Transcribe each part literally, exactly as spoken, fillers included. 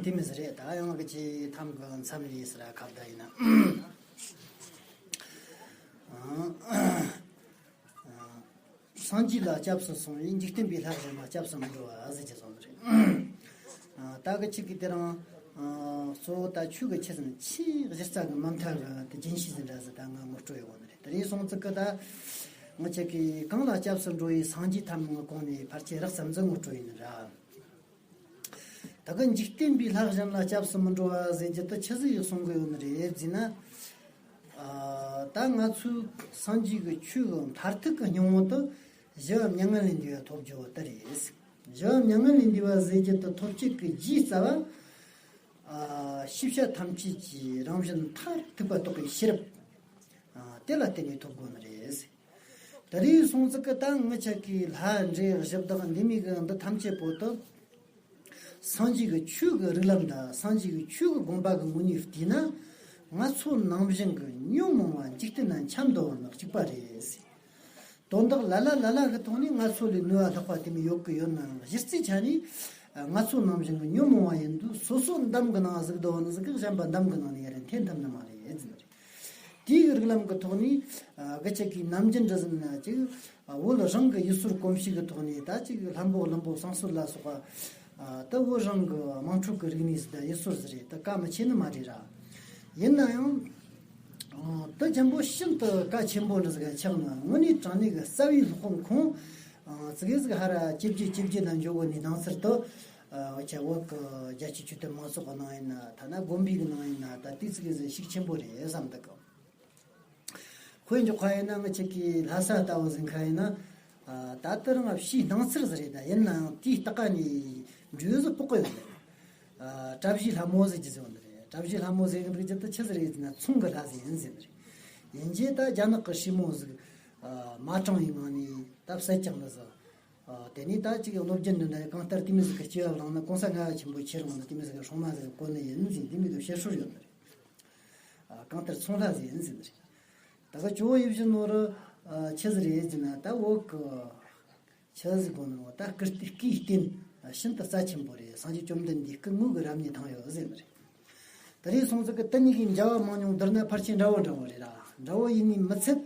དེ་མི་ཟེར་རེད། ད་ཡང་གི་ཅི་ཐམ་གི་མཚམས་རེད་ཟེར་ཁ་བརྡ་ཡིན་ན། སངས་རྒྱས་ལ་སྐྱབས་སུ་སོང་བས་འཇིག་རྟེན་པའི་ལྷ་གཞན་ལ་སྐྱབས་སུ་མི་འགྲོ་བ་ཟེར་གྱི་སོང་རེད། ད་གི་ཅིག་གི་དེ་རང་གཙོ་བོ་ད་ཆོས་གི་ཆེད་ཟིན་ཆེས་གཞི་རྩ་གི་མ་མཐའ་གི་དེ་རྒྱུན་ཤེས་ཟིན་འདྲ་ཟེར་ད་ང་ངོ་སྤྲོད་ཡོང་ནི་རེད། དེ་རེད་སོང་ཙི་གི་ད་ང་ཅག་གི་གང་ལ་སྐྱབས་སུ་འགྲོ་བའི་སངས་རྒྱས་ཐམས་ངི་གོང་ནས་ཕལ་ཆེར་རགས་ཙམ་ཟིག་ངོ་སྤྲོད་ཡིན་ར། ད་གི་འཇིག་རྟེན་པའི་ལྷ་གཞན་ལ་སྐྱབས་སུ་མི་འགྲོ་བ་ཟེར་རྒྱུ་དེ་ཆི་ཟིག་ཡིག་གསུང་གི་ཡོད་ནི་རེད་ཟེར་ན། ཨ། ད་ང་ཚོའི་སངས་རྒྱས་ཀྱི་ཆོས་ཀྱི་མཐར་ཐུག་གི་སྙིང་བོ་དེ་ཞི་བ་མྱ་ངན་ལས་འདས་པ་ཐོབ་རྒྱུ་བོ་དེ་རེད། ཞི་བ་མྱ་ངན་ལས་འདས་པ་ཟེར་རྒྱུ་དེ་ཐོབ་བྱེད་ཀྱི་རྒྱུའི་རྩ་བ། ཨ། ཤེས་བྱ་ཐམས་ཅད་ཀྱི་རང་བཞིན་མཐར་ཐུག་པ་རྟོགས་པའི་ཤེས་རབ། ཨ། དེ་ལ་བརྟེན་ནས་ཐོབ་དགོས་ནི་རེད། ད་རེས་སོང་ཙི་གི་ད་ངི་ཆ་གི་ལྷ་འདྲེ་གཞི་བདག་འདི་མི་གི་འདི་ཐམས་ཅད་པོ་དེ། སངས་རྒྱས་ཀྱི་ཆོས་ཀྱི་རིགས་ལམ་དང་སངས་རྒྱས་ཀྱི་ཆོས་ཀྱི་དགོངས་པ་གི་ངོས་ནས་བལྟས་ན། ང་ཚོ་ནང་བཞིན་གྱི་ཉོན་མོངས་པ་འཇིག་རྟེན་ན་འཁྱམས་འདུག་པ་ནི་གཅིག་པ་རེད། དོན་དག་ལ་ལ་ལ་ལ་གི་ཐོག་ནས་ང་ཚོ་ལས་ནུས་པ་ལྷག་པ་དེ་མི་ཡོད་ཀི་ཡོད་ནའང་གཞི་རྩའི་ཆ་ནས་ང་ཚོ་ནང་བཞིན་གྱི་ཉོན་མོངས་པ་ཡིན་དུས་སོ་སོ་འདམ་གི་ནང་ཟིག་འདུག་པ་ནི་ཟིག་གི་གཞན་པ་འདམ་གི་ནང་ནས་ཡར་འཐེན་ཐུབ་ནི་མ་རེད་ཟེར་ནི་རེད། དེའི་རིགས་ལམ་གྱི་ཐོག་ནས་གི་ཆ་གི་ནམ་རྒྱུན་འདྲ་ཟིན་ན་ཅིག་བོད་རང་གི་ཡུལ་སྲོལ་གོམས་གཤིས་ཀྱི་ཐོག་ནས་ད་ཅིག་ལྷ་འབོད་ཀླུ་འབོད་བསང་གསོལ་ལ་སོགས་པ། ད་བོད་རང་གི་དམངས་ཁྲོད་ཀྱི་རིག་གནས་ཟིག་དང་ཡུལ་སྲོལ་ཟིག་རེད། ད་གལ་མི་ཆེ་ནི་མ་རེད་ར། ཡིན་ན་ཡང་། དེ་ཆེན་པོ་ཤིན་ཏུ་གལ་ཆེན་པོ་འདྲ་ཟིག་ཆགས་ན་དངོས་གནས་དྲང་གནས་ཀྱི་རྩ་བའི་སློབ་དཔོན་ཁོང་ཙི་གེ་ཟིག་ཧ་ར་ཅི་བགྱི་ཅི་བགྱི་ན་འཇོག་གོ་ནི་སྣང་ཚུལ་དུ། བོད་ཀྱི་བོད་ཀྱི་རྒྱལ་སྤྱིའི་ཆོས་དད་མང་ཚོགས་ཀྱི་ནང་ཡིན་ན་ཐ་ན་དགོན་པའི་གི་ནང་ཡིན་ན་ད་དེ་ཙི་གེ་ཟིག་ཤུགས་ཆེན་པོ་རེད་བསམ་འདུག་གི། དཔེ་འཇོག་ཁ་ཡིན་ན་ང་ཆ་གི་ལྷ་ས་ལྟ་བུ་ཟིན་ཁ་ཡིན་ན། ད་ལྟ་རང་ཕྱིའི་སྣང་ཚུལ་ཟིག་རེད། ད་ཡིན་ནའང་དེའི་ལྟག་ཀ་ནས་འགྲོས་ཟིག་ཕོག་གི་ཡོད་རེད། གྲྭ་བཞིའི་ལྷ་མོ་ཟེར་གྱི་ཟེར་བ་འདི་རེད། གྲྭ་བཞིའི་ལྷ་མོ་ཟེར་གི་འདུག་རྒྱུ་དེ་ཆི་ཟིག་རེད་ཟེར་ན་ཚོང་གི་ལྷ་ཟིག་ཡིན་ཟེར་ནི་རེད། ཡིན་རྗེས་ད་རྒྱ་ནག་གི་ཧྲིལ་མོ་ཟིག་མ་གྲངས་ཡིན་ངང་ནས་ད་བསད་ཀྱང་ལ་ཟིག་དེ་ནས་ད་ཅིག་གློ་རྒྱུན་འདི་འདྲ་གང་ལྟར་དེ་མི་ཟིག་གི་སྐྱེ་བ་བླངས་ན་གོང་ས་ལྔ་བ་ཆེན་པོ་ཁྱེད་རང་ལ་དེ་མི་ཟིག་གི་སྲུང་མ་ཟིག་གི་གོ་ནི་ཡིན་ཟེར་དེ་མི་གི་བཤད་སྲོལ་ཡོད་ནི་རེད། གང་ལྟར་ཚོང་ལྷ་ཟིག་ཡིན་ཟེར་ནི་རེད། ད་ག་ཇོ་བོ་ཡིད་བཞིན་ནོར་བུ་ཆི་ཟིག་རེད་ཟེར་ན་ད་བོད་གི་ཆི་ཟིག་གོ་ནོ་ད་སྐུ་སྟེ་སྐུའི་རྟེན་ཤིན་ཏུ་རྩ་ཆེན་པོ་རེད། སངས་རྒྱས་བཅོམ་ལྡན་འདས་སྐུ་དངོས་ཀྱི་རབ་གནས་བཏང་ཡོད་ཟེར་ནི་རེད། ད་རེས་སོང་ཙི་གི་དེ་གཉིས་ཀྱི་འབྱར་བ་མང་ཉུང་བསྡུར་ན་ཕལ་ཆེར་འདྲ་བོ་འདྲ་བོ་རེད་ར། འདྲ་བོ་ཡིན་ནི་མི་ཚད།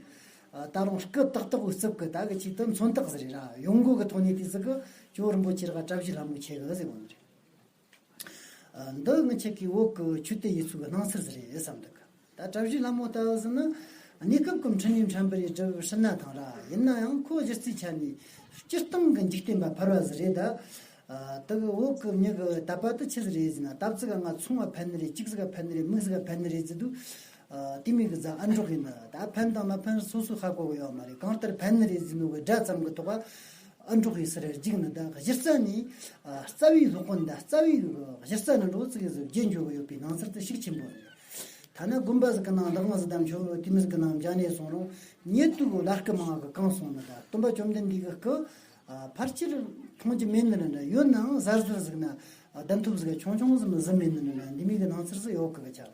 ད་རུང་སྐུ་ཏག་ཏག་གི་རྩིབ་གི་ད་གི་ཆེད་དུ་མཚོན་རྟགས་ཟིག་རེད་ར། ཡོང་སྒོ་གི་ཐོག་ནས་དེ་ཟིག་གི་ཇོ་བོ་རིན་པོ་ཆེ་ར་གྲྭ་བཞི་ལྷ་མོ་ཆེ་གི་ཟེར་གོ་ནི་རེད། འདི་ངི་ཆ་གི་བོད་ཀྱི་ཆོས་དད་ཡུལ་ཚོ་གི་སྣང་ཚུལ་ཟིག་རེད་བསམ་འདུག་ད་གྲྭ་བཞིའི་ལྷ་མོ་ལྟ་བུ་ཟིག་ནི་གནས་སྐབས་ཀྱི་འཕྲིན་ལས་འཕྲིན་པར་སྒྲུབ་ཕྱིར་ན་ཐང་ར། ཡིན་ན་ཡང་ཁོ་གཞི་རྩའི་ཆ་ནས་སྤྱིར་བཏང་གི་འཇིག་རྟེན་པ་ཕལ་བ་ཟིག་རེད་ད། དེ་གི་བོད་ཀྱི་མྱི་གི་དད་པ་དེ་ཆི་ཟིག་རེད་ཟེར་ན་ད་ཙི་ག་ང་ཚོང་བ་ཕན་ནི་རེད། ཅིག་ཟིག་ག་ཕན་ནི་རེད། མིག་ཟིག་ག་ཕན་ནི་རེད་ཟེར་དུས། དེ་མིག་གི་རྫ་ཨ་འབྲོག་ཡིན་ན་ད་ཕན་དང་མ་ཕན་སོ་སོ་ཧ་གོ་གི་ཡོད་མ་རེད། གང་ལྟར་ཕན་ནི་རེད་ཟེར་ནོ་གི་སྒྲ་ཙམ་གི་ཐོག་ཨ་འབྲོག་ཡིན་ཟེར་རྒྱུག་ནི་ད་གཞི་རྩ་ནས་རྩ་བའི་སློབ་དཔོན་ད་རྩ་བའི་གཞི་རྩ་ནས་འགྲོ་ཙི་གེ་ཟིག་བརྗེད་འགྱོ་གི་ཡོད་པའི་སྣང་ཚུལ་དེ་ཤུགས་ཆེན་པོ་རེད། ཐ་ན་དགོན་པ་ཟིག་གི་ནང་ལག་དབང་ཟིག་དམ་ཆོས་དེ་མི་ཟིག་གི་ནང་འཇག་ནས་སོང་རུང་ཉེ་དུ་གི་ལ་སྐུ་མང་གི་གང་སོང་ནི་ད་སྟོན་པ་བཅོམ་ལྡན་འདས་གི་སྐུ་ཕལ་ཆེར་མཐོང་རྒྱུ་མེད་ནི་རེད་འདྲ། ཡོད་ནའང་གཟར་གཟར་ཟིག་ན་གདན་ཐོབ་ཟིག་ཆུང་ཆུང་ཟིག་མི་ཟིན་མེད་ནི་རེད་འདྲ། འདི་མིག་གི་སྣང་ཚུལ་ཟིག་ཡོད་གི་གི་ཆ།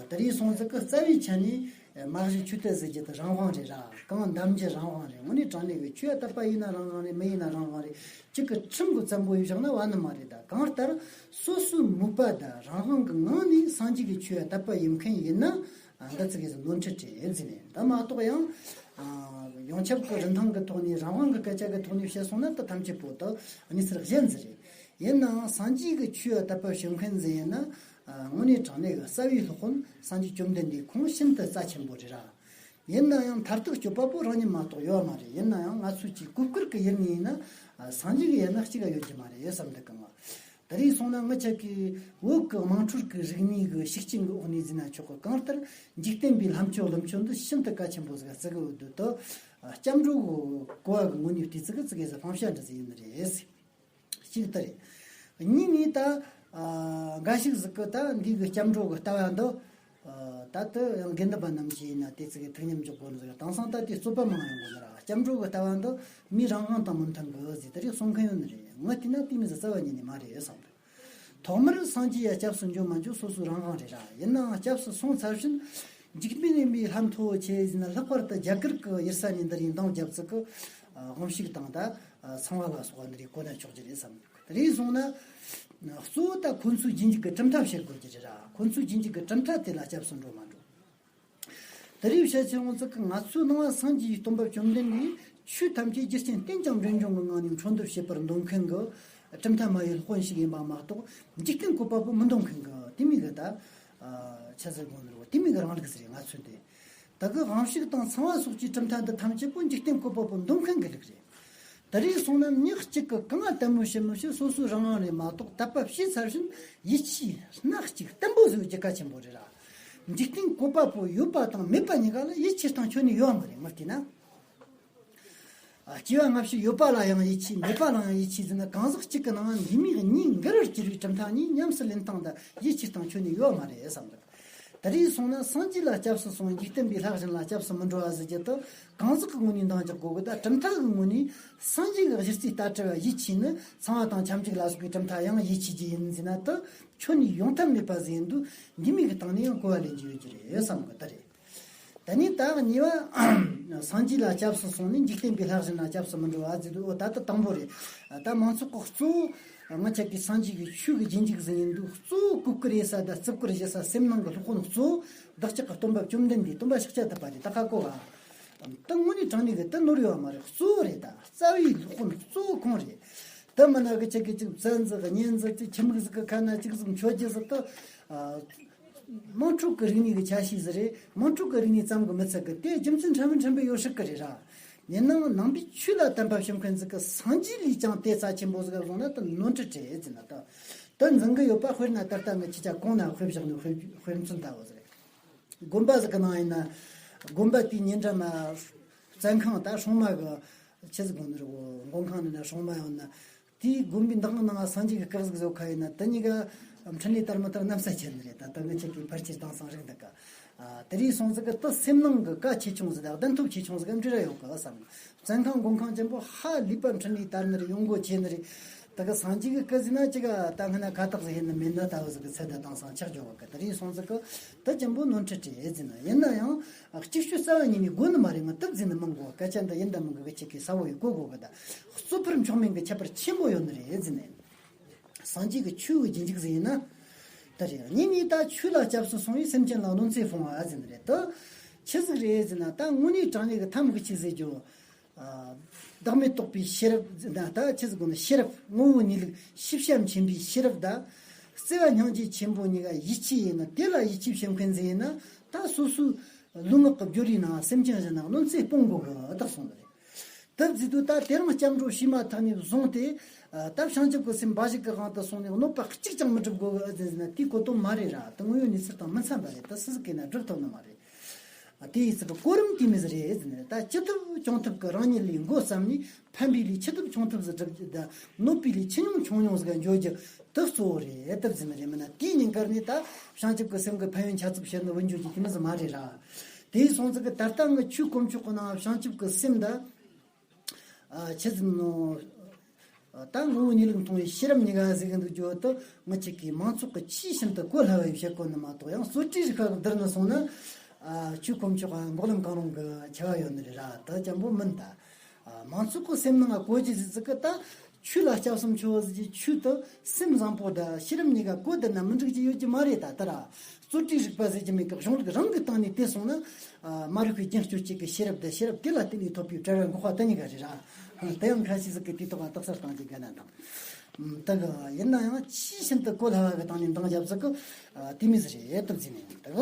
ད་རེས་སོང་ཙི་གི་རྩ་བའི་ཆ་ནས་མ་གཞི་ཆོས་དད་ཟེར་རྒྱུ་དེ་རང་དབང་རེད་ར། གང་འདམ་རྒྱུ་རང་དབང་རེད། དངོས་གནས་དྲང་གནས་ཀྱི་ཆོས་ཡ་དད་པ་ཡིན་ན་རང་དབང་རེད། མི་ཡིན་ན་རང་དབང་རེད། གཅིག་གི་ཁྲིམས་གི་བཙན་པོ་ཡིས་བཞག་ན་བ་ནི་མ་རེད། ད་གང་ལྟར་སོ་སོའི་མོས་པ་དང་རང་དབང་གི་ངང་ནས་སངས་རྒྱས་ཀྱི་ཆོས་ཡ་དད་པ་ཡིན་མཁན་ཡིན་ན་འདི་ཙི་གེ་ཟིག་ནོར་འཁྲུལ་རེད་ཟེར་ནས། ད་མ་གཏོགས་ཡང་ཡོངས་ཁྱབ་ཀྱི་རིན་ཐང་གི་ཐོག་ནས་རང་དབང་གི་སྐད་ཆ་གི་ཐོག་ནས་བཤད་སོང་ན་ད་ཐམས་ཅད་པོ་ད་གནས་ཚུལ་གཞན་ཟིག་རེད། ཡིན་ནའང་སངས་རྒྱས་ཀྱི་ཆོས་ཡ་དད་པ་བྱེད་མཁན་ཟིག་ཡིན་ན། དངོས་གནས་དྲང་གནས་ཀྱི་རྩ་བའི་སློབ་དཔོན་སངས་རྒྱས་བཅོམ་ལྡན་འདས་ཁོང་ཤིན་ཏུ་རྩ་ཆེན་པོ་རེད་ར། ཡིན་ན་ཡང་མཐར་ཐུག་སྤྱོད་པ་པོ་རང་ཉིད་མ་གཏོགས་ཡོད་མ་རེད། ཡིན་ན་ཡང་ང་ཚོས་ཀྱི་གོ་བསྐུར་གྱི་ཡུལ་ནས་ཡིན་ན་སངས་རྒྱས་ཀྱི་ཡུལ་ན་གཅིག་ག་ཡོད་རྒྱུ་མ་རེད་བསམ་འདུག་གི་ང་། ད་རེས་སོང་ན་ང་ཆ་གི་བོད་ཀྱི་དམངས་ཁྲོད་ཀྱི་རིག་གནས་ཀྱི་ཤུགས་རྐྱེན་གྱི་འོག་ནས་ཟིན་ན་ཆོག་གི། གང་ལྟར་འཇིག་རྟེན་པའི་ལྷ་མཆོད་ཀླུ་མཆོད་འདི་ཤིན་ཏུ་གལ་ཆེན་པོ་ཟིག་བརྩི་གི་ཡོད་དུས་དུ། སྐྱབས་འགྲོ་གི་གོ་བ་གི་ངོས་ནས་བལྟས་ཙི་གི་ཙི་གེ་ཟིག་ཕངས་བྱ་འདྲ་ཟིག་ཡིན་ནི་རེད། གཅིག་དེ་རེད། གཉིས་ནས་ད། ཨ། འགའ་ཞིག་ཟིག་གི་ད་འདི་གི་སྐྱབས་འགྲོ་གི་ལྟ་བ་འདི། ཨ། ད་དུ་ཡང་དགེ་འདུན་པ་རྣམས་ཀྱིས་ཡིན་ན་དེ་ཙི་གི་ཐུགས་མཉམ་འཇོག་དགོས་ནི་ཟིག་དེང་སང་ད་དེ་རྩོད་པ་མང་ཡོང་གི་ནི་ར། སྐྱབས་འགྲོ་གི་ལྟ་བ་འདི་མི་རང་དབང་དང་མི་མཐུན་གི་ཟིག་དེ་རེད་གསུང་མཁན་ཡོད་ནི་རེད། ངས་བལྟས་ན་དེ་མི་ཟིག་རྩ་བ་ཉིད་ནས་མ་རེད་བསམ་རེད། ཐོག་མར་སངས་རྒྱས་ཡ་སྐྱབས་སུ་འཇུག་མ་འཇུག་སོ་སོའི་རང་དབང་རེད་ར། ཡིན་ནའང་སྐྱབས་སུ་སོང་ཚར་བཞིན་འཇིགས་མེད་གླིང་པའི་ལྷ་མཐོ་བོ་ཆེ་ཟིན་ན་ལྷག་པར་དུ་རྒྱ་གར་གི་ཡུལ་ས་ནས་འདི་རིགས་འདང་བརྒྱབ་ཙི་གི་དབང་ཕྱུག་དང་ད་ཚངས་པ་ལ་སོགས་པ་འདི་རིགས་གོ་ན་ཆོག་རྒྱུ་རེད་བསམ་འདུག་དེ་རིང་སོང་ན་གཙོ་བོ་ད་ཁོ་ཚོའི་རྗེས་འཇུག་གི་གྲུབ་མཐའ་བཤད་དགོས་ཀྱི་རེད་ར། ཁོ་ཚོའི་རྗེས་འཇུག་གི་གྲུབ་མཐའ་དེ་ལ་སྐྱབས་སུ་འགྲོ་མ་འགྲོ། དེ་རིང་བཤད་ཆེན་མོ་ཚོ་གི་ང་ཚོའི་ནང་སངས་རྒྱས་ཀྱི་སྟོན་པ་བཅོམ་ལྡན་འདས་ཆོས་ཐམས་ཅད་རྒྱུ་རྐྱེན་རྟེན་ཅིང་འབྲེལ་འབྱུང་གི་ངང་ནས་འཕྲོ་འདེབས་བྱེད་པར་འདོད་མཁན་གྱི་གྲུབ་མཐའ་སྨྲ་བའི་སློབ་དཔོན་ཞིག་ཡིན་པ་མ་གཏོགས། འཇིག་རྟེན་བཀོད་པ་པོ་མི་འདོད་མཁན་གྱི་དེ་མོ་གི་ད་ཆ་ཟེར་དགོས་ནི་རེད། དེ་མོ་གི་རང་ལུགས་ཟེར་ང་ཚོའི་དེ། ད་གི་དབང་ཕྱུག་དང་ཚངས་པ་སོགས་ཀྱི་གྲུབ་མཐའ་འདི་ཐམས་ཅད་པོ་འཇིག་རྟེན་བཀོད་པ་པོ་འདོད་མཁན་གྱི་ལུགས་རེད། དེ་རིང་སོང་ན་མྱི་གཅིག་གི་གང་ལ་ལྟད་མོ་བྱེད་མི་བྱེད་སོ་སོའི་རང་དབང་རེད་མ་གཏོགས། དད་པ་བྱས་ཚར་བཞིན་ཡིད་ཆེས་སྣ་གཅིག་བརྟན་པོ་བཟོ་རྒྱུ་གལ་ཆེན་པོ་རེད་ར། འཇིག་རྟེན་བཀོད་པ་པོ་ཡོད་པ་དང་མེད་པ་གཉིས་ཀ་ལ་ཡིད་ཆེས་སྟངས་ཁྱོན་ནས་ཡོད་མ་རེད། ངས་བལྟས་ན། ཨ། སྐྱེ་བ་སྔ་ཕྱི་ཡོད་པ་ལ་ཡང་ཡིད་ཆེས། མེད་པ་ལ་ཡང་ཡིད་ཆེས་ཟེར་ན། གང་ཟག་གཅིག་གི་ནང་འདུས་མའི་གཉིས་འགལ་བར་གྱུར་བའི་གྲུབ་མཐའ་གཉིས་ཉམས་སུ་ལེན་སྟངས་དང་ཡིད་ཆེས་སྟངས་ཁྱོན་ནས་ཡོད་མ་རེད་བསམ་གི། དེ་རིང་སོང་ན་སངས་རྒྱས་ལ་སྐྱབས་སུ་སོང་། འཇིག་རྟེན་པའི་ལྷ་གཞན་ལ་སྐྱབས་སུ་མི་འགྲོ་བ་ཟེར་རྒྱུ་དེ། གང་ཟག་གི་ངོས་ནས་འདང་རྒྱག་དགོས་གི། ད་གྲུབ་མཐའ་གི་ངོས་ནས་སངས་རྒྱས་ཀྱི་གཞི་རྩའི་ལྟ་གྲུབ་པ་ཡིད་ཆེས་ནི་ཚངས་པ་དང་ཁྱབ་འཇུག་ལ་སོགས་པའི་གྲུབ་མཐའ་ཡང་ཡིད་ཆེས་རྒྱུ་ཡིན་ཟེར་ན། དེ་ཁྱོན་ནས་ཡོང་ཐབས་མེད་པ་ཟིག་ཡིན་དུས། འདུས་མའི་གི་སྟེང་ནས་ཡང་གོ་བ་ལེན་རྒྱུ་ཡོད་རྒྱུ་རེད་བསམ་གི། དེ་རེད། དེ་ནས་ད་གཉིས་པ། སངས་རྒྱས་ལ་སྐྱབས་སུ་སོང་ནས་འཇིག་རྟེན་པའི་ལྷ་གཞན་ལ་སྐྱབས་སུ་མི་འགྲོ་བ་ཟེར་དུས། འོ་ད་ལྟ་དང་པོ་རེད། ད་མང་ཚོགས་ཀྱི་གཙོ་བོ་ང་ཅག་གི་སངས་རྒྱས་ཀྱི་ཆོས་ཀྱི་རྗེས་འཇུག་ཟིག་ཡིན་དུས། གཙོ་བོ་གོ་བཀུར་ཡེད་ས་དང་བརྩི་བཀུར་བྱེད་ས། སེམས་ནང་གི་སློབ་དཔོན་གཙོ་བོ་བདག་ཅག་གི་སྟོན་པ་བཅོམ་ལྡན་འདས། སྟོན་པ་ཤཱཀྱ་ཐུབ་པ་རེད། ད་ཁ་གོ་བ། ད་དངོས་གནས་དྲང་གནས་ཀྱི་ད་ནོར་ཡོད་མ་རེད། གཙོ་བོ་རེད། ད་རྩ་བའི་སློབ་དཔོན་གཙོ་བོ་ཁོང་རེད། ད་མིན་ན་གི་ཅིག་གི་ཅིག་བཙན་ཟིག་གཉེན་ཟིག་ཅིག་ཁྱིམ་གི་ཟིག་གི་ཁ་ན་ཅིག་ཟིག་མཆོད་རྒྱུ་ཟིག་ད། དམངས་ཁྲོད་ཀྱི་རིག་གནས་ཀྱི་ཆ་ཤས་ཟིག་རེད། དམངས་ཁྲོད་ཀྱི་རིག་གནས་ཙམ་གྱིས་མི་ཚད་གི། དེ་རྒྱུ་མཚན་ཕྲན་བུ་ཕྲན་བུ་ཡོད་སྲིད་གི་རེད་ར། ཡིན་ནའང་ནང་པའི་ཆོས་ལ་དད་པ་བྱེད་མཁན་ཟིག་གིས་སངས་རྒྱས་ལས་ཀྱང་དེ་རྩ་ཆེན་པོ་ཟིག་བཟུང་ན་དེ་ནོར་འཁྲུལ་རེད་ཟེར་ན། ད་དེ་འཛིན་གི་ཡོད་པ། དཔེར་ན་ད་ལྟ་ངས་ཁྱེད་ཅག་གོང་ན་དཔེ་བཞག་ནི་དཔེ་དཔེ་མཚོན་ལྟ་བུ་ཟིག་རེད། དགོན་པ་ཟིག་གི་ནང་ཡིན་ན། དགོན་པ་དེའི་ཉེ་འགྲམ་མ་བཙོན་ཁང་། ད་སྲུང་མ་གི་ཆི་ཟིག་དགོས་ནི་རེད་གོ། མགོན་ཁང་ནས་ན་སྲུང་མ་ཡོང་ན། དེའི་དགོན་པའི་འདབས་ནང་སངས་རྒྱས་ཀྱི་སྐུ་གཟུགས་བཟོ་ཁ་ཡིན་ན། དེ་གཉིས་ཀ་འཕྲིན་ལས་དར་མི་དར་གནམ་ས་ཁྱེར་ནི་རེད། ད་ལྟ་ངེད་ཅག་གིས་ཕལ་ཆེར་དེང་སང་རིག་འདུག་ག། ཨ། དེ་རིང་སོང་ཙི་གི་དེ་སེམས་ནང་གི་གལ་ཆེ་ཆུང་ཟིག་དང་གདན་ཐོབ་ཆེ་ཆུང་ཟིག་གམ་འབྲེལ་བ་ཡོད་གི་བསམ། བཙོན་ཁང་མགོན་ཁང་ཆེན་པོ་ཧ་ལས་པ་འཕྲིན་ལས་དར་ནི་རེད། ཡོང་སྒོ་ཆེ་ནི་རེད། ད་གི་སངས་རྒྱས་ཀྱི་སྐུ་ཟེར་ན་ཅི་ག་ད་སྔ་ན་ཁ་བཏགས་ཟིག་ཡིན་ནི་མིན་ནི་ལྟ་བུ་ཟིག་གི་ཚད་ད་དེང་སང་ཆགས་འགྱོ་གི། དེ་རིང་སོང་ཙི་གི་ད་ཅན་པོ་ནོར་འཁྲུལ་རེད་ཟེར་ན། ཡིན་ན་ཡང་གཅིག་ཤོས་རྩ་བ་ཉིད་ནས་དགོས་ནི་མ་རེད། ང་དེ་ཟེར་ནི་མིན་གོ། སྐད་ཆ་འདི་ཡིན་དང་མིན་གི་གི་ཅིག་གི་ས་བོ་ཡི་གོ་གོ་གི། ད་གཙོ་ཕལ་མཆོག་དམན་གྱི་ཁྱད་པར་ཆེན་པོ་ཡོད་ནི་རེད་ཟེར་ནས། སངས་རྒྱས་ཀྱི་ཆོས་ཀྱི་རྗེས་འཇུག་ཟིག་ཡིན་ན། ད་རེད། གཉིས་ནས་ད་ཆོས་ལ་སྐྱབས་སུ་སོང་བས་སེམས་ཅན་ལ་གནོད་འཚེ་སྤོང་བ་ཟེར་ནི་རེད། ད་ཆི་ཟིག་རེད་ཟེར་ན། ད་དངོས་གནས་དྲང་གནས་ཀྱི་ཐབས་གི་ཆི་ཟེར་རྒྱུ། ཨ། བདག་མེད་རྟོགས་པའི་ཤེས་རབ་ད། ད་ཆི་ཟིག་གོ་ན། ཤེས་རབ་ངོ་བོ་གཉིས་ལུགས་ཤེས་བྱ་མཁྱེན་པའི་ཤེས་རབ་ད། བརྩེ་བ་སྙིང་རྗེ་ཆེན་པོ་གཉིས་ཀ་ཡིད་ཆེས་ཡིན་ན། དེ་ལ་ཡིད་ཆེས་བྱེད་མཁན་ཟིག་ཡིན་ན། ད་སོ་སོའི་ལུས་ངག་གི་སྦྱོར་བའི་ནང་སེམས་ཅན་གཞན་ལ་གནོད་འཚེ་སྤོང་དགོས་གི། བདག་སོང་ནི་རེད། དེ་ཟེར་དུས་ད་དེ་རིང་སྐྱབས་འགྲོ་བྱས་མ་ཐག་ནས་བཟུང་སྟེ། ཨ། ད་བྱང་ཆུབ་ཀྱི་སེམས་འབའ་ཞིག་གི་དབང་དུ་སོང་ནས་གནོད་པ་གཅིག་ཀྱང་མི་སྒྲུབ་དགོས་གི་ཟེར་ན། དེའི་གོ་དོན་མ་རེད་ར། དེ་དངོས་ཡོད་གནས་ཚུལ་དང་མི་འཚམ་པ་རེད། ད་སུ་ཟིག་གིས་ན་སྒྲུབ་ཐུབ་ནི་མ་རེད། ཨ། དེ་ཡི་ཚིག་གི་གོ་རིམ་དེ་མོ་ཟིག་རེད་ཟེར་ནས། ད་ཅི་ཐུབ་ཆུང་ཐུབ་ཀྱིས་རང་ཉིད་ལས་འགོ་བརྩམས་ནས། ཕན་པའི་ལས་ཆེ་ཐུབ་ཆུང་ཐུབ་ཟིག་སྒྲུབ་རྒྱུ་དང་། གནོད་པའི་ལས་ཆེ་ཉུང་ཆུང་ཉུང་ཟིག་ག་འཇོག་རྒྱུ་དེ་གཙོ་བོ་རེད་དེ་ཟེར་ནི་རེད། མིན་ན་དེའི་ཉིན་དཀར་ནས་ད་བྱང་ཆུབ་ཀྱི་སེམས་ཀྱི་ཕན་ཡོན་ཆ་ཚབ་བཤད་ནི་བུད་འཇོག་རྒྱུ་དེ་མོ་ཟིག་མ་རེད་ར། དེ་ཡིན་སོང་ཙི་གི་ད་ལྟ་ངི་ཆོས་དཀོན་མཆོག་གི་ནང་བྱང་ཆུབ་ཀྱི་སེམས་ད། ཨ། ཆི་ཟིག་ནོ། ད་ངོ་བོ་གཉིས་ལུགས་མཐོང་བའི་ཤེས་རབ་གཉིས་ཀ་ཟེར་གི་འདུག་རྒྱུ་དེ། ང་ཅག་གིས་མང་ཚོགས་ཀྱིས་ཆེས་ཤིན་ཏུ་གོ་སླ་བ་ཡིས་བཤད་དགོས་ནི་མ་གཏོགས། ཡང་རྩོད་བྲིས་རིག་པ་གི་བསྡུར་ནས་སོང་ན། ཨ། ཆོས་དཀོན་མཆོག་ག་འགོག་ལམ་གང་རུང་གི་ཆེ་བ་ཡོད་ནི་རེད་ར། དེ་ཅན་པོ་མིན་ད། ཨ། མང་ཚོགས་ཀྱི་སེམས་ནང་གོ་རྒྱུ་ཟེར་ཙི་གི་ད། ཆོས་ལ་སྐྱབས་སུ་མཆིའོ་ཟེར་རྒྱུ་ཆོས་དེ་སེམས་བཟང་པོ་དང་ཤེས་རབ་གཉིས་ཀ་གོ་བསྡུར་ན་མི་འགྲིག་རྒྱུ་ཡོད་རྒྱུ་མ་རེད། ད་ལྟ་ར་རྩོད་བྲིས་རིག་པ་ཟེར་རྒྱུ་མེད་གི། གཞུང་ལུགས་རང་གི་སྟེང་ནས་བལྟས་སོང་ན། ཨ། མ་རིག་པའི་རྒྱུན་གཅོད་བྱེད་ཀྱི་ཤེས་རབ་དང་། ཤེས་རབ་དེ་ལ་བརྟེན་ནས་ཐོབ་པའི་བྲལ་བའི་འགོག་པ་དེ་གཉིས་ཀ་རེད་ར། དེ་ཡང་ཁ་ཤས་ཟིག་གིས་དེ་ཐོག་ལ་རྟགས་གསལ་གཏོང་རྒྱུ་ག་ན་དང་། ད་གི་ཡིན་ན་ཡང་ཆེས་ཤིན་ཏུ་གོ་སླ་བ་གི་སྟེང་ནས་འདང་བརྒྱབ་ཟིག་གི། ཨ། དེ་མོ་ཟིག་རེད་དེ་ཟེར་ནས། ད་གི།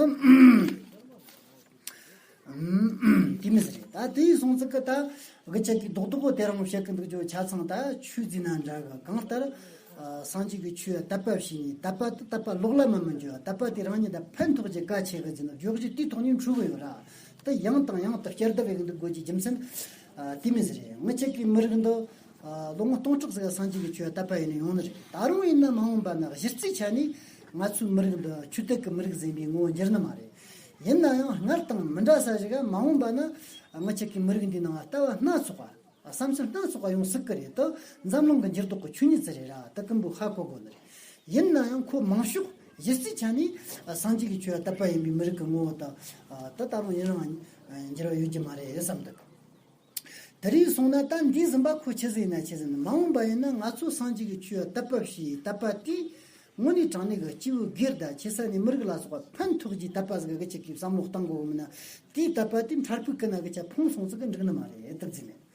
ཨུམ། དེ་མོ་ཟིག་རེད། ད་དེ་ཡིན་སོང་ཙི་གི་ད་གི་ཅག་གིས་རྡོག་རྡོག་པོ་དེ་རང་བཤད་གི་འདུག་རྒྱུ་ཆ་ཚང་ད་ཆོས་ཟེར་ན་འདྲ་གི། གང་ལྟར། ཨ། སངས་རྒྱས་ཀྱི་ཆོས་དད་པ་བྱས་ནས། དད་པ་དེ་དད་པ་ལོག་ལམ་མ་མི་འགྱོ། དད་པ་དེ་རང་ཉིད་ལ་ཕན་ཐོགས་རྒྱུ་གལ་ཆེ་གི་ཟེར་ནས་འཇོག་རྒྱུ་དེའི་ཐོག་ནས་འཁྲུལ་གི་ཡོད་ར། དེ་ཡང་དང་ཡང་དུ་བསྐྱར་ལྡབ་ཡེད་གི་འདུག་དགོས་ཀྱི་རྒྱུ་མཚན། ཨ། དེ་མོ་ཟིག་རེད། ངི་ཅག་གི་མི་རིགས་འདི། ཨ། ལོ་ངོ་སྟོང་ཕྲག་ཟིག་སངས་རྒྱས་ཀྱི་ཆོས་དད་པ་ཡེད་ནས་ཡོང་ནི་རེད། ད་རུང་ཡིན་ན་མ་འོངས་པ་ན་གཞི་རྩའི་ཆ་ནས་ང་ཚོའི་མི་རིགས་འདི་ཆོས་དད་ཀྱི་མི་རིགས་ཟིག་ཡིན་པའི་ངོ་བོ་འགྱུར་ནི་མ་རེད། ཡིན་ན་ཡང་སྔར་དང་མི་འདྲ་ས་ཞིག་ག་མ་འོངས་པ་ན་ང་ཅག་གི་མི་རིགས་འདིའི་ནང་ལྟ་བ་སྣ་ཚོགས་པ། བསམ་ཚུལ་སྣ་ཚོགས་པ་ཡོང་སྲིད་ཀྱི་རེད། དེ་འཛམ་གླིང་གི་འགྱུར་ལྡོག་གི་ཆོས་ཉིད་ཅིག་རེད་ར། དེ་ཀུན་པོ་ཧ་གོ་དགོས་ནི་རེད། ཡིན་ན་ཡང་ཁོ་མང་ཤོས་གཞི་རྩའི་ཆ་ནས་སངས་རྒྱས་ཀྱི་ཆོས་དད་པ་ཡིན་པའི་མི་རིགས་ཀྱི་ངོ་བོ་དང་། དེ་ད་རུང་ཡུན་རིང་འགྱུར་བ་ཡོད་རྒྱུ་མ་རེད་བསམ་འདུག་དེ་རིང་སོང་ན་ད་འདི་ཟིན་པ་ཁོ་ཆི་ཟིག་ཡིན་ན་ཆི་ཟིག་ཡིན་ན། མ་འོངས་པ་ཡིན་ན་ང་ཚོ་སངས་རྒྱས་ཀྱི་ཆོས་ལ་དད་པ་བྱས། དད་པ་དེས་དངོས་གནས་དྲང་གནས་ཀྱི་སྐྱེས་བུ་སྒེར་དང་ཆེ་ས་ནས་མི་རིགས་ལ་སོགས་པ་ཕན་ཐོགས་རྒྱུའི་དད་པ་ཟིག་གི་ཆེད་ཀྱི་བསམ་བློ་གཏང་དགོས་མིན་ན། དེའི་དད་པ་དེ་འཕྲལ་ཕུགས་ཀྱི་ན་གི་ཆ་ཕུང་སོང་ཚིག་གི་འགྲིག་ནི་མ་རེད། དེ་ཟིན་ནས།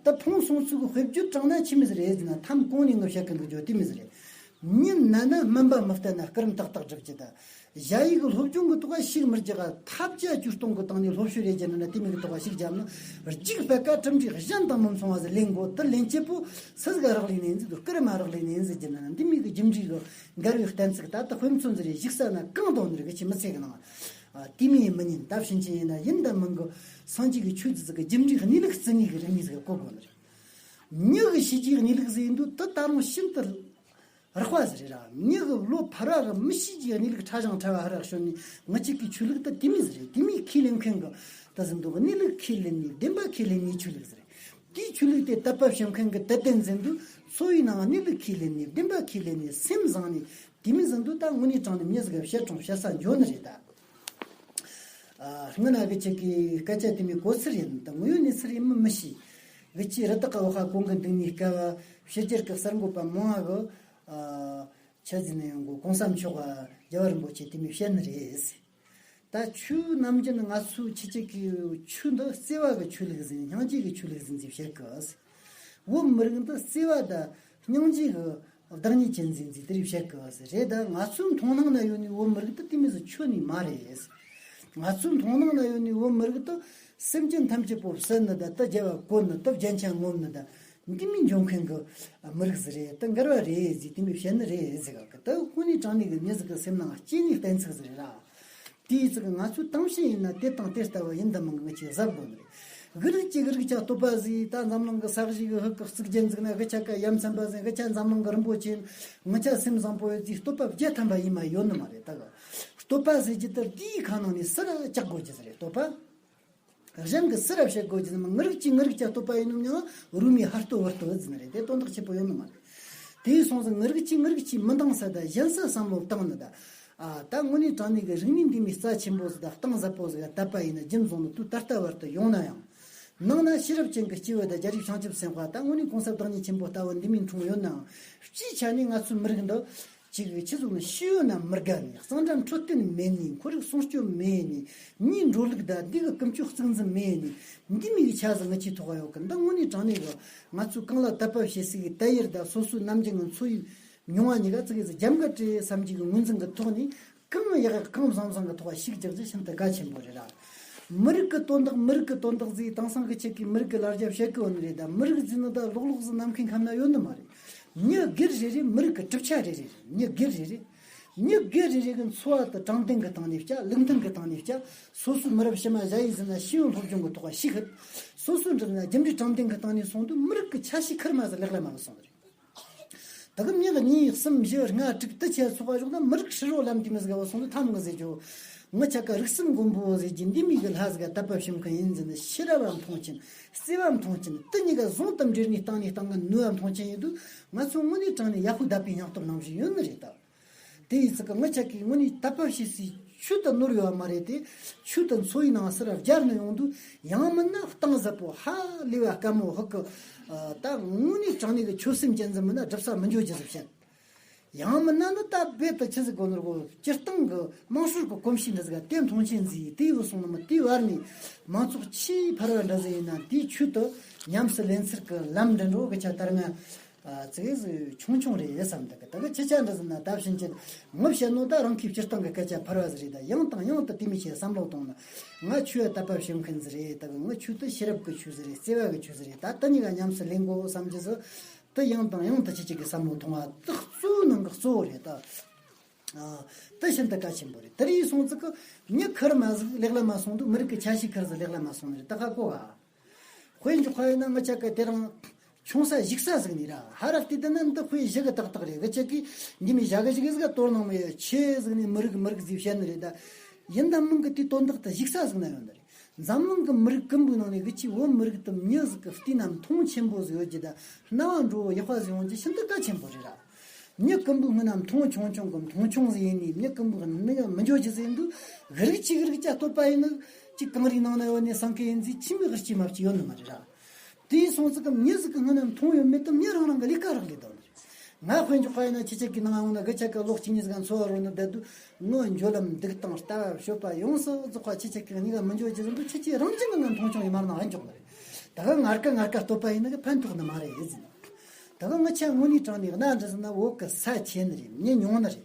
ད་ཕུང་སོང་ཚུལ་གྱི་དཔེ་བརྗོད་དྲངས་ན་ཆི་མི་ཟིག་རེད་ཟེར་ན། ཐམ་གོང་ནས་ངས་བཤད་གི་འདུག་རྒྱུ་དེ་མི་ཟིག་རེད། མྱི་ན་ན་སྨན་པ་མི་བསྟེན་ན་སྐར་མ་ཏག་ཏག་སྒྲུབ་ཀྱི་ད། ཞ་ཡི་གི་སློབ་སྦྱོང་གི་ཐོག་ཤུགས་མི་རྒྱག་ག། ཐབས་བརྒྱ་ཇུས་སྟོང་གི་སྟེང་ནས་སློབ་ཤུགས་རེ་རྒྱག་ན་ན་དེ་མི་གི་ཐོག་ཤུགས་རྒྱབ་ན། རྒྱུག་པད་ཀ་གྲུབ་འབྲས་གཞན་དང་མི་མཚུངས་པ་ཟིག་ལེན་དགོས། དེ་ལེན་ཆེད་པོ་སུ་ཟིག་རག་ལས་ནས་ཟིག་སྐར་མ་རག་ལས་ནས་ཟིག་རྒྱུ་ན་ན་འདི་མི་གི་རྒྱུ་འབྲས་གི་འགལ་བའི་གཏན་ཚིགས་ད་ལྟ་དཔེ་མཚོན་ཟིག་རེད། ཞིག་ས་ན་གང་དང་ནི་རིགས་ཀྱི་མི་ཚེ་གི་ནང་། ཨ། དེ་མིན་མི་ཉན། ད་ཕྱིན་ཆད་ཡིན་ན་ཡིན་དང་མིན་གི་སངས་རྒྱས་ཀྱི་ཆོས་འདི་ཟིག་གི་རྒྱུ་འབྲས་གནས་ལུགས་བརྩི་ནུས་ཀྱི་རིག་གནས་ཟིག་གི་གོ་དགོས་ནི་རེད། མྱི་གི་ཤེས་རྒྱུའི་གནས་ལུགས་ཟིག་ཡིན་དུས་དེ་ད་རུང་ཤིན་ཏུ་རགས་པ་ཟིག་རེད་ར། མྱི་གི་བློ་ཕར་བ་གི་མི་ཤེས་རྒྱུའི་གནས་ལུགས་ཕྲ་ཞིང་ཕྲ་བ་ཧ་རག་ཤོད་ནི་ང་ཅིག་གི་ཆོས་ལུགས་དེ་དེ་མིན་ཟིག་རེད། དེ་མིན་ཁས་ལེན་མཁན་གི་ད་ཟིན་དུ་གི་གནས་ལུགས་ཁས་ལེན་ནི་བདེན་པ་ཁས་ལེན་ནི་ཆོས་ལུགས་ཟིག་རེད། དེའི་ཆོས་ལུགས་དེ་དད་པ་བྱེད་མཁན་གི་དད་ལྡན་ཟིན་དུས་འཚོ་བའི་ནང་གནས་ལུགས་ཁས་ལེན་ནི་བདེན་པ་ཁས་ལེན་ནི་སེམས་བཟང་ནི། དེ་མིན་ཟིན་དུས་ད་དངོས་གནས་དྲང་ནས་མྱི་ཟིག་གི་བཤད་གྲོང་བཤད་ས་འཇོག་ནི་རེད་ད། ཨ། སྔོན་ན་གི་ཆེད་ཀྱི་སྐད་ཆ་དེ་མོའི་གོ་ཚུལ་ཡིན་ད། དངོས་ཡོད་གནས་ཚུལ་ཡིན་མིན་མི་ཤེས། གི་ཆེ་རི་དྭགས་ཀྱི་འོག་ཁ་གོང་གི་འདུག་ནས་སྐབས་ཕྱི་རྒྱལ་གི་གསར་འགོད་པ་མང་བ་གི། ཨ། ཆ་ཟིན་ནས་ཡོང་གི་གོང་ས་མཆོག་ག་རྒྱལ་བ་རིན་པོ་ཆེ་དེ་མོའི་བཤད་ནི་རེད། ད་ཆོས་ནམ་རྒྱུན་ང་ཚོའི་ཆེད་ཀྱི་ཆོས་འདི་བརྩེ་བ་གི་ཆོས་ལུགས་ཟིན། སྙིང་རྗེ་གི་ཆོས་ལུགས་ཟིན་ཟིན་བཤད་གི། བོད་མི་རིགས་འདི་བརྩེ་བ་དང་སྙིང་རྗེ་གི་བདག་ཉིད་ཅན་ཟིན་ཟིན་དེ་རིགས་བཤད་གི་རེད། ད་ང་ཚོའི་མཐོང་སྣང་ན་ཡོད་ནི་བོད་མི་རིགས་དེ་དེ་མི་ཟིག་ཆོས་ནི་མ་རེད། ང་ཚོའི་མཐོང་སྣང་ན་ཡོད་ནི་བོད་མི་རིགས་དེ་སེམས་ཅན་ཐམས་ཅད་པོ་བསད་ནི་ད་ལྟ་རྒྱལ་བ་བཀོད་ནི་ད་རྒྱན་ཆ་ངོམ་ནི་ད་འདི་མི་འཇོན་མཁན་གི་མི་རིགས་ཟིག་རེད། ད་འགལ་བ་རེད་ཟིག་དེ་མི་བཤད་ནི་རེད་ཟིག་གི། ད་དངོས་གནས་དྲང་གནས་གི་མྱི་ཟིག་གི་སེམས་ནང་སྐྱེ་ནི་གཏན་ཚིགས་ཟིག་རེད་ར། དེའི་ཚིག་ང་ཚོའི་དེང་ཕྱིན་ཡིན་ན་དེ་དང་དེ་ལྟ་བུ་ཡིན་དང་མིན་ངེས་ཅིག་གཟབ་དགོས་ནི་རེད། གི་རིགས་ཀྱི་གི་རིགས་ཀྱི་བསྟོད་པ་ཟིག་ད་འཛམ་གླིང་གི་ས་གཞི་གི་ཧུད་གི་གཙུག་རྒྱན་ཟིག་ན་གི་ཆ་ག་ཡ་མཚན་པ་ཟིག་གི་ཆ་འཛམ་གླིང་གི་རིན་པོ་ཆེ་ངི་ཆ་སེམས་བཟང་པོ་ཡོད་ཟིག་བསྟོད་པ་བརྒྱ་ཐམ་པ་ཡིན་མ་ཡོད་ནི་མ་རེད། ད་གི་བསྟོད་པ་ཟིག་ཇི་ལྟར་དེའི་ཁ་ནང་ནས་སུ་ར་བཅག་དགོས་ཀྱི་ཟིག་རེད། བསྟོད་པ། གཞན་གྱི་སུ་ར་བཤད་དགོས་ཀྱི་ཟིག་མ། ངི་རིགས་ཀྱི་ངི་རིགས་ཀྱི་བསྟོད་པ་ཡིན་ནམ་ཡང་རུ་མའི་ཧར་བསྟོད་བར་བསྟོད་ཟིན་རེད། དེ་དོན་དག་ཆེ་པོ་ཡོད་ནི་མ་རེད། དེ་སོང་ཙང་ངི་རིགས་ཀྱི་ངི་རིགས་ཀྱི་མི་འདང་ས་དང་གཞན་ས་བསམ་བློ་བཏང་ནི་ད། ཨ། ད་དངོས་གནས་དྲང་གནས་ཀྱི་རིག་གནས་འདི་མི་རྩ་ཆེན་པོ་ཟིག་དང་གཏིང་ཟབ་པོ་ཟིག་ག་དད་པ་ཡིན་ན་རྒྱུན་བཟུང་ནི་དུས་ད་ལྟ་བར་དུ་ཡོང་ན་ཡང་། ནང་ན་ཤེས་རབ་ཅན་གྱི་སྐྱེས་བུ་དང་རྒྱལ་རིགས་བྱང་ཆུབ་སེམས་དཔའ་ད་དངོས་གནས་གོང་ས་བདག་ཉིད་ཆེན་པོ་ལྟ་བུ་འདི་མིན་འཁྲུངས་ཡོད་ནའང་། སྤྱིའི་ཆ་ནས་ང་ཚོའི་མི་རིགས་འདི་ཅིག་ཆི་ཟིག་ནི་ཤེས་ཡོན་ན་མི་དགའ་ནི། གཙང་སྦྲ་འཕྲོད་བསྟེན་མེད་ནི། ཁོར་ཡུག་སྲུང་སྐྱོབ་མེད་ནི། མིའི་འགྲོ་ལུགས་དང་འདི་གི་ཀུན་སྤྱོད་གཙིགས་འཛིན་མེད་ནི། འདི་མི་གི་ཆ་ཟིག་ངི་ཆེ་ཐོག་ཡོད་གི། འདི་དངོས་གནས་དྲང་གནས་གི་ང་ཚོའི་གང་ལ་དད་པ་བྱེད་སའི་དད་ཡུལ་དང་སོ་སོའི་ནམ་རྒྱུན་གི་འཚོ་བའི་མྱོང་བ་གཉིས་ཀ་ཙི་གེ་ཟིག་འཇམ་གི་བྲེ་བསམ་གྱི་གི་ངོས་འཛིན་གི་ཐོག་ནས་གང་ཡག་ཡག་གང་བཟང་བཟང་གི་ཐོག་ཞིག་རྒྱག་རྒྱུ་ཤིན་ཏུ་གལ་ཆེན་པོ་རེད་ར། མི་རིགས་གི་དོན་དག་མི་རིགས་གི་དོན་དག་ཟིག་དེང་སང་གི་ཆེད་ཀྱི་མི་རིགས་གི་ལ་རྒྱ་བཤད་གི་ཡོད་ནི་རེད། ད་མི་རིགས་ཟིག་ནི་ད་ལོག་ལོག་ཟིག་ནམ་མཁའི་ཁམས་ན་ཡོད་ནི་མ་རེད། མྱི་སྒེར་རེ་རེ་མི་རིགས་ཀྱི་གྲུབ་ཆ་རེ་རེ་རེད། མྱི་སྒེར་རེ་རེ། མྱི་སྒེར་རེ་རེ་གི་འཚོ་བ་དེ་དྲང་བདེན་གི་སྟེང་ནས་བསྐྱལ། ལུགས་མཐུན་གི་སྟེང་ནས་བསྐྱལ། སོ་སོའི་མི་རབས་ཕྱི་མ་གཞན་ཡིན་ཟིན་ན་ཤེས་ཡོན་སློབ་སྦྱོང་གི་ཐོག་ཞིག་ཤེས། སོ་སོའི་འགྲུབ་ན་རྒྱུ་འབྲས་དྲང་བདེན་གི་སྟེང་ནས་སོང་དུས་མི་རིགས་ཀྱི་ཆ་ཤས་ཁེར་མ་ཟིག་ལེགས་ལ་མ་ལ་སོང་རེད། ད་གི་མྱི་གི་གཉིས་གསུམ་བཞི་ལྔ་དྲུག་དུ་ཆེ་ཚོགས་པ་བཞག་ན་མི་རིགས་ཧྲིལ་བོ་ལམ་དེ་མི་ཟིག་བ་སོང་དུས་ཐམ་གི་ཟེར་རྒྱུ། ངི་ཆ་ག་རིགས་གསུམ་མགོན་པོ་ཟེར་གྱི་འདི་མི་གི་ལྷ་ཟིག་ག་དད་པ་བྱེད་མཁན་ཡིན་ཟིན་ན་ཤེས་རབ་མཐོང་ཆེན། བརྩེ་བ་མཐོང་ཆེན། དེ་གཉིས་ཀ་ཟུང་དུ་འབྲེལ་ནས་བཏང་ནས་བཏང་གི་ནུས་པ་མཐོང་ཆེན་ཡིན་དུས་ང་ཚོ་དངོས་གནས་དྲང་ནས་ཡ་ཧུ་དཱ་པའི་སྙིང་སྟོབས་ནང་བཞིན་ཡོད་ནི་རེད་ད། དེ་ཡིན་ཙི་གི་ངི་ཆ་གི་དངོས་གནས་དད་པ་བྱེད་སའི་ཆོས་དུ་ནོར་ཡོད་མ་རེད་དེ། ཆོས་དུ་འཚོ་བའི་ནང་སུ་ར་སྦྱར་ནས་ཡོང་དུས་ཡང་མིན་ན་གཏིང་ཟབ་པོ་ཧ་ལས་པ་དཀའ་མོ་ཧུ་གི། ད་དངོས་གནས་དྲང་གནས་ཀྱི་ཆོད་སེམས་ཅན་ཟིག་མིན་ན་སྒྲུབ་ས་མི་འཇོག་རྒྱུ་ཟིག་བཤད། ཡང་མིན་ན་ནི་ད་རྦད་དུ་ཆི་ཟིག་གོ་ནོར་གོ་སྤྱིར་བཏང་གི་དམངས་སྲོལ་གྱི་གོམས་གཤིས་འདི་ཟིག་ག་དེ་མཐོང་ཆེན་ཟིག་དེ་ཡོད་སོང་ནི་མི་དེ་བར་ནས་མང་ཚོགས་ཆེས་ཕལ་བ་འདྲ་ཟིག་ཡིན་ན་དེའི་ཆོས་དུ་ཉམས་སུ་ལེན་ཚུལ་གྱི་ལམ་འདྲ་འགྲོ་གི་ཆ་ལྟར་ང་ཨ་ཙི་གེ་ཟིག་ཆུང་ཆུང་རེད་བསམ་འདུག་གི། ད་གི་ཆི་ཆ་འདྲ་ཟིག་ན་ད་ཕྱིན་ཆད་ངོ་བཤད་ནོ་ད་རང་གི་སྤྱིར་བཏང་གི་སྐད་ཆ་ཕལ་བ་ཟིག་རེད། ད་ཡང་དང་ཡང་དུ་དེ་མི་ཆེ་བསམ་བློ་གཏོང་ན་ང་ཆོས་དད་པ་བྱེད་མཁན་ཟིག་རེད། ད་གི་ངི་ཆོས་དུ་ཤེས་རབ་ཀྱི་ཆོས་ཟིག་རེད། བརྩེ་བ་གི་ཆོས་ཟིག་རེད། ད་དེ་གཉིས་ཀ་ཉམས་སུ་ལེན་དགོས་བསམ་གྱི་ཟིག་དེ་ཡང་དང་ཡང་དུ་ཅི་ཅིག་གི་བསམ་བློ་གཏོང་བ་དེ་གཙོ་བོའི་ནང་གི་གཙོ་བོ་རེད་ད། ཨ། དེ་ཤིན་ཏུ་གལ་ཆེན་པོ་རེད། དེ་རིགས་སོང་ཙི་གི་མྱི་ཁེར་མ་ཟིག་ལེགས་ལ་མ་སོང་དུས་མི་རིགས་ཀྱི་ཆ་ཤས་ཁེར་ཟིག་ལེགས་ལ་མ་སོང་ནི་རེད། ད་ཧ་གོ་བ། དཔེ་འཇོག་པ་ཡིན་ན་ངི་ཆ་ག་དེ་རིང་ཆུང་ས་ཞིག་ས་ཟིག་ནས་ར་ཧ་ར་བལྟས་བསྡད་ན་འདི་དཔེ་ཞི་གི་ཏག་ཏག་རེད། གི་ཆ་གི་འདི་མི་ཞག་གི་ཞིག་ཟིག་ག་དོར་ནང་མི་ཡོད་ཆེ་ཟིག་ནས་མི་རིགས་མི་རིགས་ཟིག་བཤད་ནི་རེད་ད། ཡིན་ད་མིན་གི་དེ་དོན་དག་ད་ཞིག་ས་ཟིག་ན་ཡོད་ནི་རེད། འཛམ་གླིང་གི་མི་རིགས་ཀུན་པོའི་ནང་ནས་གི་ཆེས་བོད་མི་རིགས་དེ་མྱི་ཟིག་གི་བལྟས་ན་མཐོང་ཆེན་པོ་ཟིག་ཡོད་རྒྱུ་དང་རྣ་བ་འགྲོ་བོ་ཡག་པ་ཟིག་ཡོང་རྒྱུ་ཤིན་ཏུ་གལ་ཆེན་པོ་རེད་ར། མྱི་ཀུན་པོའི་སྔུན་ན་མཐོང་ཆུང་ཆུང་གི་མཐོང་ཆུང་ཟིག་ཡིན་ནི་མྱི་ཀུན་པོའི་སྣང་ང་མི་འཇོག་རྒྱུ་ཟིག་ཡིན་དུས་རིགས་གཅིག་རིགས་གཅིག་བསྟོད་པ་ཡིན་ནི་གཅིག་གངས་རིའི་ནང་ན་ཡོད་ནི་སེང་གེ་ཡིན་ཟིག་ཆི་མོ་གི་སྐྱེས་མ་བྱས་ཡོད་ནི་མ་རེད་ར། དེ་སོང་ཙི་གི་མྱི་ཟིག་གི་སྔུན་ན་མཐོང་ཡོད་མེད་དུ་མྱི་རང་རང་གི་ལས་ཀ་རག་ལས་དང་། ང་དཔེ་འཇོག་པ་ཡིན་ན་ཁྱེད་ཅག་གི་ནང་ཡོང་ན་གི་ཆ་ག་ལོག་གཅིག་གཉིས་ཟིག་འཚོ་བ་རོལ་ནི་བསྡད་དུས་ངོ་འཇོ་ལམ་འདུག་སྟངས་ལྟ་བ་སྤྱོད་པ་ཡོངས་སུ་རྫོགས་པ་ཁྱེད་ཅག་གི་གཉིས་ཀ་མི་འཇོ་རྒྱུ་ཟིན་དུ་ཁྱེད་ཀྱིས་རང་བཞིན་གི་ངང་མཐོང་ཆུང་ཡིན་མ་རེད་ན་ཧ་འཇོག་ནི་རེད། ད་ག་ངར་ཀ་ངར་ཀ་བསྟོད་པ་ཡིན་ན་གི་ཕན་ཐོགས་ནི་མ་རེད་ཡིན་ཟིན། ད་ག་ང་ཆ་དངོས་གནས་དྲང་ནས་གནའ་འདྲ་ཟིན་ན་བོད་གི་ས་ཆེ་ནི་རེད། མྱི་ཉུང་ནི་རེད།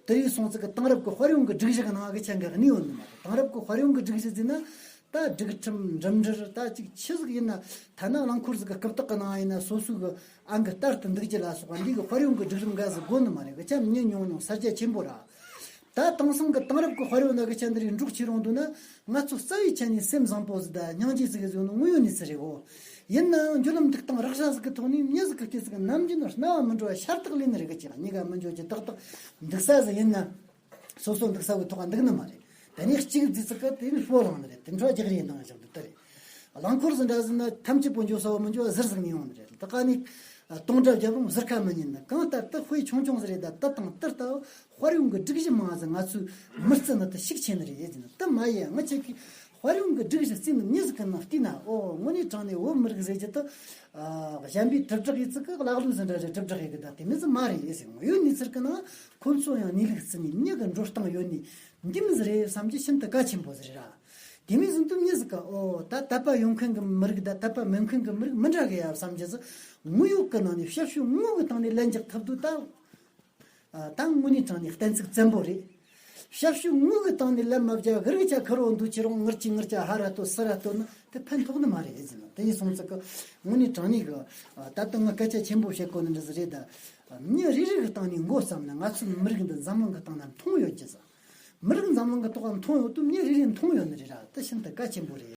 དེ་རིགས་སོང་ཙི་གི་དེང་རབས་ཀྱི་དཔལ་ཡོན་གྱི་སྒྲིག་གཞི་གི་ནང་གི་ཆ་འགའ་གནས་ཡོད་ནི་མ་རེད། དེང་རབས་ཀྱི་དཔལ་ཡོན་གྱི་སྒྲིག་གཞི་ཟིན་ན། ད་སྒྲིག་ཁྲིམས་འགྲིམ་འགྲུལ་ད་ཅིག་ཆི་ཟིག་ཡིན་ན། ཐ་ན་རླངས་འཁོར་ཟིག་གི་རྐུབ་སྟེགས་གི་ནང་ཡིན་ན་སོ་སོའི་གི་ཨང་གི་ལྟར་དུ་འདུག་རྒྱུ་ལ་སོགས་པ་འདི་གི་དཔལ་ཡོན་གི་སྒྲིག་རིམ་འགའ་ཟིག་དགོས་ནི་མ་རེད། གི་ཆ་མྱི་ཉུང་ཉུང་ས་རྒྱ་ཆེན་པོ་ར། ད་དེང་སང་གི་དེང་རབས་གི་དཔལ་ཡོན་ན་གི་ཆ་འདི་རིགས་འབྲོག་ཆེ་རུང་འདུག་ན། ང་ཚོ་རྩ་བའི་ཆ་ནས་སེམས་བཟང་པོ་ཟིག་དང་སྙིང་རྗེ་ཟིག་གི་ཟིག་ནི་དངོས་ཡོད་གནས་ཚུལ་རེད་གོ། ཡིན་ནའང་འཇོ་ལམ་འདུག་སྟངས་རག་ཤ་ཟིག་གི་ཐོག་ནས་མྱི་ཟིག་གི་སྐད་ཟིག་གི་ནམ་རྒྱུན་རྣ་བ་མི་འགྲོ་བ་ཤ་སྟག་ལས་ནི་རེད། གི་ཅིག་གཉིས་ཀ་མི་འཇོ་རྒྱུ་ཏག་ཏག་འདུག་ས་ཟིག་ཡིན་ན། སོ་སོ་འདུག་ས་གི་ཐོག་འདུག་ནི་མ་རེད། དེ་ནས་གཅིག་རྫི་ཙི་ཀ་དེ་ནི་སྤོ་ལངས་ནི་རེད། དེ་འཕྲོ་རྒྱག་རེས་གནང་བཞག་འདུག་ད་རེད། རླངས་འཁོར་ཟིག་འདྲ་ཟིན་ན་ཐམས་ཅད་པོ་འཇོ་ས་བོ་མི་འཇོ་བ་ཟུར་ཟིག་ནས་ཡོང་ནི་རེད། ད་ག་ནས་སྟོང་འདྲ་བརྒྱབ་རུང་ཟུར་ཁ་མི་ཉན་ནི། གང་ལྟར་དུ་དཔེ་ཆུང་ཆུང་ཟིག་རེད། ད་དེ་དང་དེ་ལྟ་བུ་དཔལ་ཡོན་གི་སྒྲིག་གཞི་མང་ཟིག་ང་ཚོའི་མི་རྩི་ནི་དེ་ཤུགས་ཆེ་ནི་རེད་ཟེར་ནི། དེ་མ་ཡིན་ང་ཆེ་གི་དཔལ་ཡོན་གི་སྒྲིག་གཞི་རྩི་ནི་མྱི་ཟིག་གི་ནང་བལྟས་ན། ཨོ་དངོས་གནས་དྲང་ནས་བོད་མི་རིགས་ཟེར་རྒྱུ་དེ་གཞན་པའི་དྲིལ་བསྒྲགས་ཡིན་ཙི་གི་ཀླ་ཀློ་ཟིག་འདྲ་རེད། དྲིལ་བསྒྲགས་ཡིན་གི་ད་དེ་མི་ཟིག་མ་རེད་ཟེར། དངོས་ཡོད་གནས་ཚུལ་གི་ནང་ཁོ་ཚོ་ཡང་གནས་ལུགས་བརྩི་ནས་མྱི་གི་འགྲོ་སྟངས་ཡོད་ནི་འདི་མི་ཟིག་རེད་བསམ་རྒྱུ་ཤིན་ཏུ་གལ་ཆེན་པོ་ཟིག་རེད་ར། དེ་མིན་ཟིན་དུ་མྱི་ཟིག་ག་ཨོ་ད་དད་པ་ཡོད་མཁན་གི་མི་རིགས་ད་དད་པ་མེད་མཁན་གི་མི་རིགས་མི་འདྲ་གི་ཡ་བསམ་རྒྱུ་ཟིག་དངོས་ཡོད་གི་ནང་ནས་ཞབས་ཞུ་དངོས་གི་སྟེང་ནས་ལན་རྒྱག་ཐུབ་དུས་ད། ད་དངོས་གནས་དྲང་ནས་གཏན་ཚིགས་བཙན་པོ་རེད། ཞབས་ཞུ་དངོས་གི་སྟེང་ནས་ལན་མ་བརྒྱབ་གི་རིགས་ཆ་ཁུར་བོ་འདུག་ཅི་རུང་ངར་གྱིས་ངར་ཆ་ཧ་ར་ལྟོས་སི་ར་ལྟོས་ན་དེ་ཕན་ཐོགས་ནི་མ་རེད་ཟེར་ན། དེ་ཡིན་སོང་ཙི་གི་དངོས་གནས་དྲང་ནས་གི་ད་ལྟ་ང་སྐད་ཆ་ཆེན་པོ་བཤད་གོ་ནི་འདྲ་ཟིག་རེད། ད་མྱི་རེ་རེ་གི་སྟེང་ནས་མགོ་བརྩམས་ན་ང་ཚོའི་མི་རིགས་འདི་འཛམ་གླིང་གི་སྟེང་ན་མཐོང་ཡོད་ཀྱི་ཟེར། མི་རིགས་འཛམ་གླིང་གི་ཐོག་མཐོང་ཡོད་དུས་མྱི་རེ་རེ་མཐོང་ཡོད་ནི་རེད་ར། དེ་ཤིན་ཏུ་གལ་ཆེན་པོ་རེད།